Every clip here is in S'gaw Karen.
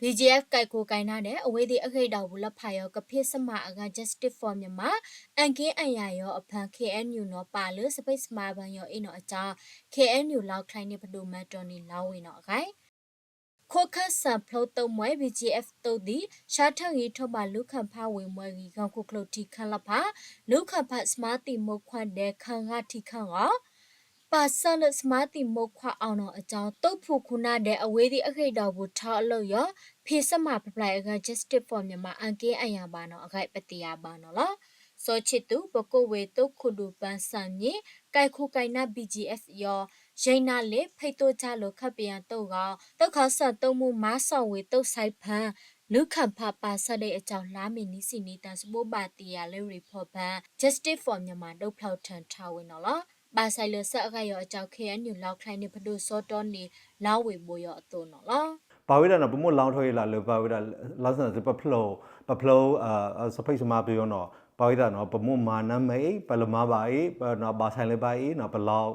BGF ကဲခိၣ်ကဲနါဒဲး အဝဲသ့ၣ်အဂ့ၢ်ဒီးပူၤလၢဖးယီၤ ကဖ့ၣ်စမးအဂၤ Justice for Myanmar အက့အယၤယီၤအဖၢ KNU နီၤ ပာ်လၢ စပံးစမးပှၤညီအ့ၣ်နီၤအကၠီ KNU လီၢ်ချဲန့ၣ် ပဒိၣ်မၢတီၢ်န့ၣ် လီၤဝ့ၤနီၤအဂၤ ခိၣ်ခၢၣ်စၢ်ဖျိတၢ်မှဲ BGF သိၣ်သံ ရှါထၢၣ်ဂံၢ်ထီၣ်ဘၣ် လူၤခၣ်ဖးဝ့ၢ်မှဲဂံၢ် ဂီၤခိၣ်ကျိၣ်ထံခါလီၤဖး လူၤခၣ်ဖးစမါသံၣ်မိၢ်ခွါဒဲး ခၣ်ဂၤထံခၣ်ဂီၤ ပာ်စၢၤလၢစမါသံၣ်မိၢ်ခွါအီၤနီၤအကၠီ တိၢ်ဖှိၣ်ခိၣ်နၢ်ဒဲး အဝဲသ့ၣ်အဂ့ၢ်ဒီးပူၤထီၣ်အလီၢ်ယီၤ ဖ့ၣ်စမးပျဲၢ်အဂၤ Justice for Myanmar အက့အယၤဘၣ်နီၤအဂၤ ပသ့ၣ်ညါဘၣ်နီၤလီၤ. စီၤဆံးသူ ပကိးဝ့ၢ်သုးခိၣ်ဒိၣ်ပၢ်စၢ်မံၤ ကဲခိၣ်ကဲနါ BGF ယီၤ ယဲနါလ့ၣ် ဖဲသိတၢ်လိၤ ခၣ်ပယီၤသုးဂီၤ သုးခီၣ်စၢ်သုးမုၢ် မၤစီၣ်ဝ့ၢ်သုးစဲးဖၢ လူၤခၣ်ဖးပာ်စၢၤဒဲးအကၠီ လါမ့ၤနံၣ်ဆံနံၤ တၢ်စဘိးဘၣ်တ့ၢ်ယၤလၢ report ဖဲ Justice for Myanmar ဒိးဖျီထၢၣ်ထးဝဲနီၤလီၤ. ဘၣ်ဆၣ်လၢစၢအဂၤယီၤအကၠီ KNU လီၢ်ချဲန့ၣ် ပဒိၣ်စီၤတီန့ၣ် လီၤဝ့ၤဘိယီၤအသိးနီၤလီၤ. ပာ်ဝဲဒၣ်နီၤ ပမိၢ်လီၤထီၣ်အံၤလၢ်လၢပာ်ဝဲဒၣ် လီၤစၢ်န့ၣ် ပဖျိ ပဖျိ စပံးစမးပယီၤနီၤ ပာ်ဝဲဒၣ်နီၤ ပမိၢ်မၤနါမ့ၢ်အံၤ ပလၢမၤဘၣ်အံၤ ပဘၣ်ဆဲးလၢၤဘၣ်အံၤနီၤ ပလီၤ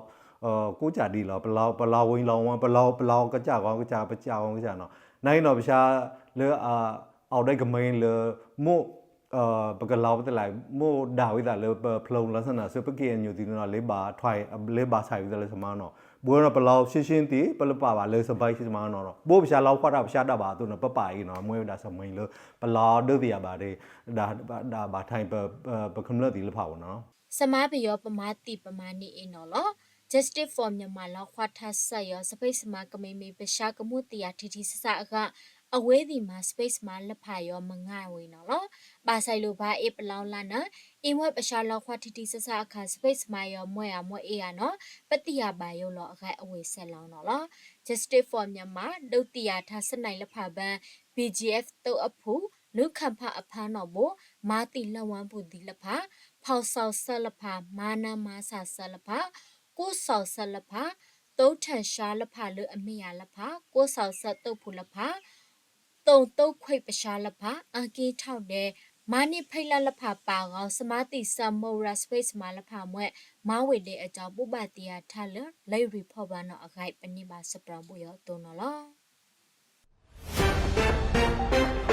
ကိးကၠၢ်ဒ်လီၤ ပလီၤ ပလီၤဝ့ၤလီၤဝါ ပလီၤ ပလီၤကစၢ်ဂီၤကစၢ် ပစၢ်ဂီၤကစၢ်နီၤ နာ်က့နီၤ ပဆါလၢ အဝဲဒၣ်ကမ့ၢ်လၢ မိၢ် ပကလီၤပသးလဲၣ် မိၢ်ဒၣ်ဝဲသးလၢပဖျိလီၤစၢ်န့ၣ် စ့ပက့ၢ်အညိၣ်သံးနီၤ လၢဘၣ်ထွဲ လၢဘၣ်ဆဲးဝဲသးလၢစမါနီၤ ဘိနီၤ ပလီၤရှင်းရှင်းသ့ ပလၢပာ်ဘၣ်လၢစပံးစမးနီၤ ဘိပဆါလီၤဖးတၢ် ပဆါဒၣ်ဘၣ်အသိးန့ၣ် ပပာ်အံၤနီၤ မ့ၢ်ဝဲဒၣ်စမံၤလၢ ပလီၤဒၢသ့ၣ်ယၤဘၣ်ဒၣ် ဒၣ်ဘၣ်ထဲ ပကမျၢၢ်သ့ၣ်လၢဖးဝဲနီၤ စမါပယီၤပမၤသံၣ်ပမၤန့ၢ်အ့ၣ်နီၤလီၤ. Justice for Myanmar လီၤဃီထါစၢ်ယီၤ စပံးစမးကမ့ၢ်မ့ၢ် ပဆါကမိၣ်တ့ၢ်ယၤထံထံဆးဆးအဂၤ အဝဲသ့ၣ်မၤစပံးစမးလၢဖးယီၤမုၢ်ဂၤဝဲနီၤလီၤ. ဘၣ်ဆၣ်လၢပှၤအ့ၣ်ပလီၤလၢ်န့ၣ် အ့ၣ်ဝဲပဆါလီၤဃီထံထံဆးဆးအခါ စပံးစမးယီၤမှဲအမ့ၢ်အ့ၣ်ဧါနီၤ ပသ့ၣ်ညါဘၣ်ယိလီၤအဂၤအဝဲစဲးလီၤနီၤလီၤ. Justice for Myanmar ဒုးတ့ၢ်ယၤထါစနံၣ်လၢဖးဘၢ BGF သုးအဖု လူၤခၣ်ဖးအဖၢနီၣ်ဘိ မၤသံၣ်လၢဝါပူၤသံလၢဖး ဖီၣ်စီၣ်ဆၢလၢဖး မၤနါမၤဆးဆၢလၢဖး ကိးစီၣ်ဆၢလၢဖး တိထၣ်ဆှါလၢဖးလၢအမ့ၢ်ယၤလၢဖး ကိးစီၣ်ဆၢသုးဖှိၣ်လၢဖး တိၣ်တိၣ်ခွဲးပဆှါလၢဖး အက့ထီၣ်ဒဲး မၤန့ၢ်ဖဲလၢလၢဖးပာ်ဂီၤ စမါသံၣ်စၢ်မိၢ်ရၤစပံးစမးလၢဖးမှဲ မၤဝဲဒၣ်အကၠီ ဘိးဘၣ်တ့ၢ်ယၤထါလၢ လၢ report ဘၣ်နီၤအဂၤ ပန့ၢ်ဘၣ်စပြးဘိယီၤအသိးနီၤလီၤ.